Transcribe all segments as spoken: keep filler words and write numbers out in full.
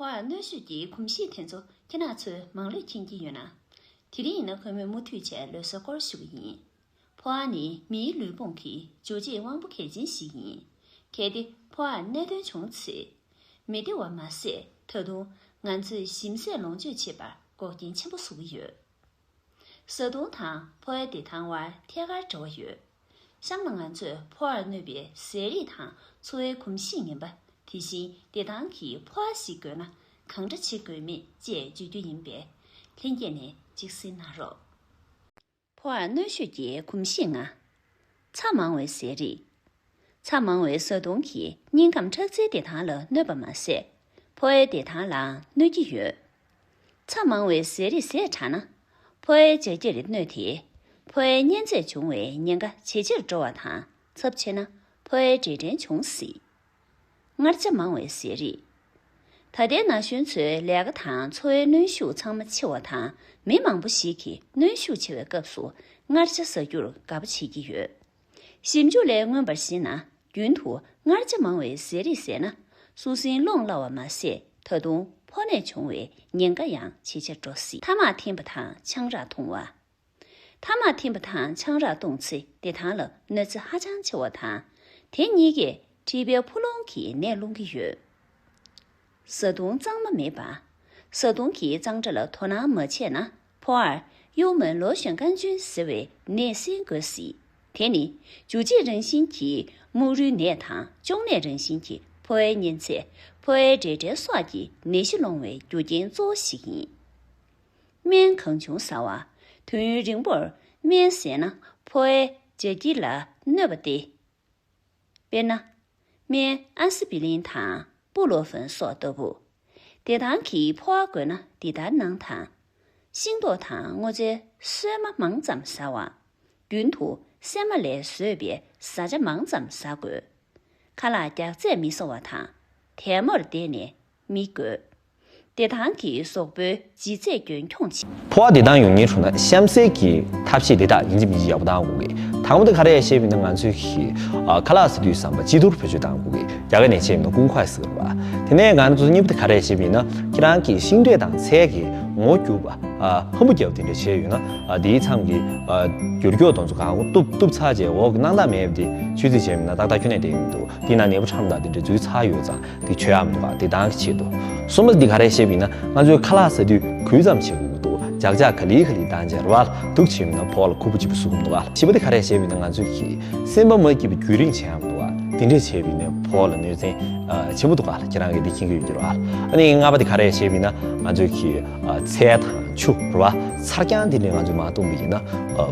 ཕོ་བར་གནོན་ཤུགས་ཀྱི་གོམས་གཤིས་དེ་ཚོ་ཁྱེད་རང་ཚོས་མང་ལོས་མཁྱེན་གྱི་ཡོད་ན། དེ་རིང་ཡིན་ན་ཁོ་མོས་མུ་མཐུད་བྱས་ལོ་གསར་སྐོར་ཞུ་གི་ཡིན། ཕོ་བ་ནི་མིའི་ལུས་ཕུང་གི་འཇུ་བྱེད་དབང་པོ་གལ་ཆེན་ཞིག་ཡིན། གལ་ཏེ་ཕོ་བར་གནད་དོན་བྱུང་ཚེ། མི་བདེ་བ་མ་ཟད་ད་དུང་ང་ཚོས་ཞིམ་ཟས་ལོངས་སྤྱོད་བྱེད་པར་འགོག་རྐྱེན་ཆེན་པོ་བཟོ་གི་ཡོད། བཟའ་བཏུང་དང་ཕོ་བའི་བདེ་ཐང་བར་ཐད་ཀར་འབྲེལ་བ་ཡོད། གཤམ་ལ་ང་ཚོས་ཕོ་བར་གནོད་པའི་ཟས་རིགས་དང་འཚོ་བའི་གོམས་གཤིས་ངན་པ། དེ་བཞིན་བདེ་ཐང་གི་ཕོ་བ་ཞིག་དགོས་ན་གང་འདྲ་བྱེད་དགོས་མེད་བཅས་བརྗོད་རྒྱུ་ཡིན་པས། ལྷན་རྒྱས་ནས་གཅིག་གཟིགས་གནང་རོགས། ཕོ་བར་གནོན་ཤུགས་ཀྱི་གོམས་གཤིས་ལྔ། ཚྭ་མང་བའི་ཟས་རིགས། ཚྭ་མང་བའི་བཟའ་བཏུང་གིས་སྙིང་ཁམས་ཁྲག་རྩའི་བདེ་ཐང་ལ་གནོད་པ་མ་ཟད། ཕོ་བའི་བདེ་ཐང་ལའང་གནོད་ཀྱི་ཡོད། ཚྭ་མང་བའི་ཟས་རིགས་ཟས་དྲགས་ན། ཕོ་བའི་ལྗགས་ཀྱིར་གནོད་དེ། ཕོ་བའི་གཉན་ཚད་འབྱུང་བའི་ཉེན་ཁ་ཇེ་ཆེར་འགྲོ་བ་དང་། ཚབས་ཆེ་ན་ཕོ་བའི་འབྲས་སྐྲན་འབྱུང་སྲིད། མངར་ཆ་མང་བའི་ཟས་རིགས། ད་ལྟའི་ན་གཞོན་ཚོའི་ལས་ཀ་དང་འཚོ་བའི་གནོན་ཤུགས་ཚང་མ་ཆེ་བ་དང་། མི་མང་པོ་ཞིག་གིས་གནོན་ཤུགས་ཆེ་བའི་སྐབས་སུ་མངར་ཆ་ཟ་རྒྱུར་དགའ་པོ་བྱེད་ཀྱི་ཡོད། ཞིབ་འཇུག་ལས་མངོན་པར་གཞིགས་ན། རྒྱུན་དུ་མངར་ཆ་མང་བའི་ཟས་རིགས་ཟས་ན། སོ་སྲིན་སློང་སླ་བ་མ་ཟད། ད་དུང་ཕོ་ནད་འབྱུང་བའི་ཉེན་ཁ་ཡང་ཇེ་ཆེར་འགྲོ་སྲིད། ཐ་མག་འཐེན་པ་དང་ཆང་རག་འཐུང་བ། ཐ་མག་འཐེན་པ་དང་ཆང་རག་འཐུང་ཚེ་བདེ་ཐང་ལ་གནོད་འཚེ་ཧ་ཅང་ཆེ་བ་དང་། དེ་གཉིས་ཀས་མཁྲིས་པའི་ཕུ་ལུང་གི་ནད་སློང་གི་ཡོད། བཟའ་བཏུང་གཙང་མ་མེད་པ། བཟའ་བཏུང་གི་གཙང་སྦྲ་ལ་དོ་སྣང་མ་བྱས་ན། ཕོ་བར་ཡུའུ་མོན་ལོ་ཞོན་ཀན་ཅུན་ཟེར་བའི་ནད་སྲིན་འགོས་སྲིད། དེ་ནི་འཇུ་བྱེད་རང་བཞིན་གྱི་རྨུག་རུས་ནད་དང་གཅོང་ནད་རང་བཞིན་གྱི་ཕོ་བའི་གཉན་ཚད། ཕོ་བའི་འབྲས་སྐྲན་སོགས་ཀྱི་ནད་གཞི་སློང་བའི་རྒྱུ་རྐྱེན་གཙོ་བོ་ཞིག་ཡིན། སྨན་གང་བྱུང་ཟ་བ། དུས་ཡུན་རིང་པོར་སྨན་ཟས་ན་ཕོ་བའི་ལྗགས་ཀྱིར་ལ་གནོད་པ་སྟེ། དཔེར་ན། སྨན་ཨ་སི་པི་ལིན་དང་སྤུ་ལོ་ཧྥིན་སོགས་ལྟ་བུ། བདེ་ཐང་གི་ཕོ་བ་དགོས་ན་འདི་ལྟར་གནང་དང་། ཤིང་ཏོག་དང་སྔོ་ཚལ་སོས་མ་མང་ཙམ་ཟ་བ། རྒྱུན་དུ་སྲན་མ་ལས་བཟོས་པའི་བཟའ་བཅའ་མང་ཙམ་ཟ་དགོས། ཁ་ལག་རྒྱགས་ཚད་མི་བཟོ་བ་དང་། དལ་མོར་བསྡད་ནས་མི་དགོས། བདེ་ཐང་གི་གཟུགས་པོའི་ལྗིད་ཚད་རྒྱུན་འཁྱོངས་བྱེད། ཕོ་བ་བདེ་ཐང་ཡོང་ཉེན་བྱུང་ན་གཤམ་གསལ་གྱི་ཐབས་ཤེས་འདི་དག་ཡིན་གཅིག་མིན་གཅིག་ཡག་པོ་བཏང་དགོས་ཀྱི། དང་པོ་དེ་ག་རེ་ཡ་ཞེས་པ་ཡིན་ན། ང་ཚོས་ཀྱི་ཨ་ཁ་ལག་ཟ་དུས་ཙམ་པ་སྤྱི་ཐུར་བེད་སྤྱོད་བཏང་དགོས་ཀྱི། རྒྱ་སྐད་ནས་བཤད་པ་ཡིན་ན་ཀུང་ཁུའེ་ཟེར་བ། དེ་ནས་ང་ཚོ་གཉིས་པ་དེ་ག་རེ་ཡ་ཞེས་པ་ཡིན་ན། ཁྱེད་རང་གི་ཤིང་འབྲས་དང་ཚལ་གྱི་ངོ་རྒྱུག་པ། ཨ་ཧམ་པ་རྒྱབ་དེ་འདྲ་བྱས་ཡོད་ན། ཨ་དེའི་མཚམས་ཀྱི་ཨ་རྒྱུ་སྐྱོགས་དེ་ཚོ་གང་ག་གཏུབ་གཏུབ་ཚར་རྗེས་འོག་གི་སྣང་དག་མེད་པ་དེ་ཆུ་ཚོད་བྱས་མིན་ན་ཏག་ཏག་ཁྱོན་ནས་བསྡད་ཡོང་གི་འདུག་དེ་ན་ནད་པ་ཁྲམ་དང་དེ་འདྲ་འཛུལ་ཚར་ཡོད་ཙང་། དེ་མཆོད་ཡག་མི་འདུག་ག་དེ་དང་གི་ཆེད་དུ། གསུམ་པ་འདི་ག་རེ་བཤད་པ་ཡིན་ན། ང་ཚོས་ཁ་ལག་ཟ་དུས་འགུལ་ཙམ་བྱེད་དགོས་ཀྱི་འདུག་ལྗགས་ལྗགས་ག་ལེ་ག་ལེ་བཏང་བྱས་རེད་བ། འདུག་བྱས་པ་ཡིན་ན་ཕོ་བ་ལ་ཁུག་པ་ལྗིད་པོ་བཟོ་གི་མི་འདུག་ག་བཞི་པ་འདི་ག་རེ་བཤད་པ་ཡིན་ན། ང་ཚོས་ཀྱི་སེམས་པ་མ་སྐྱིད་པའི་རྒྱུན་རིང་བྱེད་ཡག་མི་འདུག་ག་དེ་འདྲས་བྱས་པ་ཡིན་ན་ཕོ་བ་ལ་གནོད་འཚེ་ཆེན་པོ་འདུག་ག་ཁྱེད་རང་གིས་འདི་མཁྱེན་གྱི་ཡོད་ཀྱི་རེད་བ། ཨ་ནི་ལྔ་པ་འདི་ག་རེ་བཤད་པ་ཡིན་ན། ང་ཚོས་ཀྱི་ཚལ་དང་ཆུ་རེད་བ། ཚ་རྐྱང་འདི་འདྲས་ང་ཚོས་མ་བཏུང་བ་ཡིན་ན་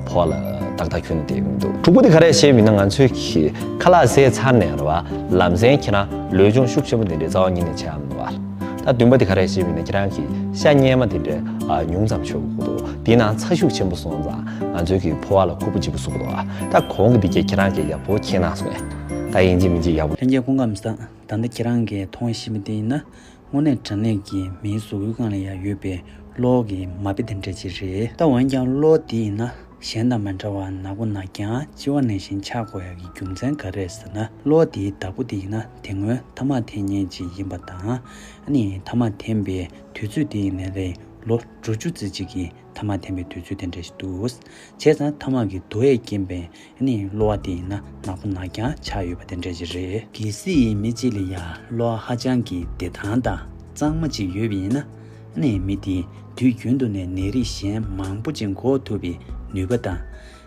ཕོ་བ་ལ་ཏག་ཏག་ཁྱོན་ནས་བསྡད་ཡོང་གི་མི་འདུག་དྲུག་པ་འདི་ག་རེ་བཤད་པ་ཡིན་ན། ང་ཚོས་ཀྱི་ཁ་ལག་བཟས་ཚར་ནས་རེད་བ། ལམ་སེང་ཁྱེད་རང་ལུས་སྦྱོང་ཤུགས་ཆེན་པོ་འདི་འདྲའི་རྩ་བ་ཉིད་ནས་བྱེད་ཡག་མི་འདུག་ག་ད་བདུན་པ་འདི་ག་རེ་བཤད་པ་ཡིན་ན། ཁྱེད་རང་གིས་ཤ་ཉལ་མ་འདི་འདྲའི་ཨ་ཉུང་ཙམ་མཆོད་དགོས་ཀྱི་འདུག་དེའི་ནང་ཚ་ཤུགས་ཆེན་པོ་སོང་ཙང་ང་ཚོའི་གི་ཕོ་བ་ལ་ཁུག་པ་ལྗིད་པོ་བཟོ་གི་འདུག་ད་གོང་གི་འདི་གས་ཁྱེད་རང་གིས་ཡག་པོ་མཁྱེན་གནང་སོང་ངས། ད་ཡིན་གཅིག་མིན་གཅིག་ཡག་པོ། ལྷན་རྒྱས་སྐུ་ཁམས་བཟང་། ད་ལྟ་ཁྱེད་རང་གིས་མཐོང་བཞིན་པ་དེ་ཡིན་ན། དངོས་གནས་དྲང་གནས་ཀྱི་མིའི་གཟུགས་པོའི་སྒང་ལ་ཡང་ཡོད་པའི་གློ་བ་གི་མ་དཔེ་དེ་འདྲ་ཅིག་རེད། ད་འོན་ཀྱང་གློ་བ་དེ་ཡིན་ན་གཞན་དང་མ་འདྲ་བར་ནག་པོ་ནག་རྐྱང་ལྕི་བ་ནང་བཞིན་ཆགས་དགོས་ཡག་གི་རྒྱུ་མཚན་ག་རེ་རེད་ཟེར་ན། གློ་བ་དེའི་བདག་པོ་དེ་ཡིན་ན་དེ་སྔོན་ཐ་མག་འཐེན་མཁན་ཅིག་ཡིན་པ་དང་། ཨ་ནི་ཐ་མག་འཐེན་པའི་དུས་ཚོད་དེ་ཡིན་ནའི་ལས་ལོ་དྲུག་ཅུ་ཙམ་ཅིག་གི་ཐ་མག་འཐེན་པའི་དུས་ཚོད་དེ་འདྲ་ཞིག་འདུག་བྱས་ཙང་ཐ་མག་གི་དུག་ཡས་རྐྱེན་པས་ཨ་ནི་གློ་བ་དེ་ཡིན་ན་ནག་པོ་ནག་རྐྱང་ཆགས་ཡོད་པ་དེ་འདྲ་ཞིག་རེད། གལ་སྲིད་མི་གཅིག་ལ་ཡང་གློ་བ་ཧ་ཅང་གི་བདེ་ཐང་དང་གཙང་མ་ཅིག་ཡོད་པ་ཡིན་ན། ཨ་ནི་མི་དེས་དུས་རྒྱུན་དུ་ནས་ནད་རིགས་གཞན་མང་པོ་ཅིག་འགོག་ཐུབ་པའི་ནུས་པ་དང་།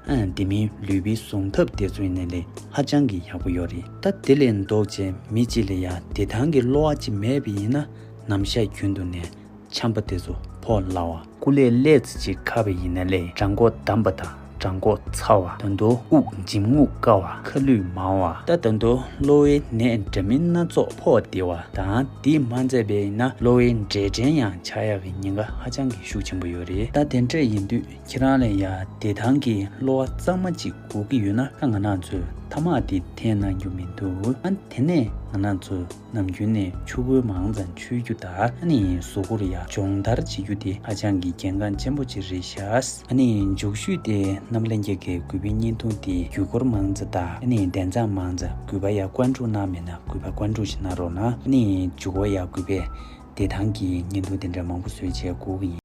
ཨ་དེ་མིན་ལུས་པོའི་ཟུངས་ཐབས་དེ་ཚོ་ཡིན་ནའི་ལས་ཧ་ཅང་གི་ཡག་པོ་ཡོད་རེད། ད་དེ་ལས་ལྡོག་བྱས་མི་གཅིག་ལ་ཡང་བདེ་ཐང་གི་གློ་བ་ཅིག་མེད་པ་ཡིན་ན། ནམ་ཞག་རྒྱུན་དུ་ནས་ཆམ་པ་དེ་ཚོ་ཕོག་སླ་བ། སྐུ་ལས་སླེབས་ཙམ་ཅིག་ཁ་བ་ཡིན་ནའི་ལས་བྲང་ཁོག་བསྡམས་པ་དང་བྲང་ཁོག་ཚ་བ། ད་དུང་དབུགས་འབྱིན་རྔུབ་དཀའ་བ། ཁ་ལུད་མང་བ། ད་ད་དུང་གློ་བའི་ནད་འདྲ་མིན་སྣ་ཚོགས་ཕོག་བསྡད་པ་དང་། དེས་མ་ཚད་པ་ཡིན་ན་གློ་བའི་འབྲས་སྐྲན་ཡང་ཆགས་ཡག་གི་ཉེན་ཁ་ཧ་ཅང་གི་ཤུགས་ཆེན་པོ་ཡོད་རེད། ད་དེ་འདྲ་ཡིན་དུས་ཁྱེད་རང་ལ་ཡང་བདེ་ཐང་གི་གློ་བ་གཙང་མ་ཅིག་དགོས་ཀྱི་ཡོད་ན། ད་ང་རང་ཚོས་ཐ་མག་དེ་འཐེན་གནང་རྒྱུ་མི་འདུག་ཨ་དེ་ནས་ང་རང་ཚོས་ནམ་རྒྱུན་ནས་ཆུ་ཁོལ་མང་ཙམ་མཆོད་རྒྱུ་དང་། ཨ་ནི་གཟུགས་པོར་ཡང་སྦྱོང་བརྡར་བྱེད་རྒྱུ་དེ་ཧ་ཅང་གི་གལ་འགངས་ཆེན་པོ་ཅིག་རེད་ཤག་ཨ་ནི་མཇུག་ཤོས་དེ་རྣམ་པ་ལྷན་རྒྱས་ཀྱིས་གུས་པའི་བརྙན་ཐུང་དེ་བརྒྱུད་སྐུར་མང་ཙམ་དང་། ཨ་ནི་དན་རྩ་མང་ཙམ་གུས་པ་ཡང་བཀའ་འདྲི་གནང་མེད་ན་གུས་པ་བཀའ་འདྲི་ཞིག་གནང་རོགས་གནང་། ཨ་ནི་མཇུག་པ་ཡང་གུས་པས་ བདེ་ཐང་གི་བརྙན་ཐུང་དེ་འདྲ་མང་པོ་བཟོས་བྱས་སྒུག་གི་ཡིན།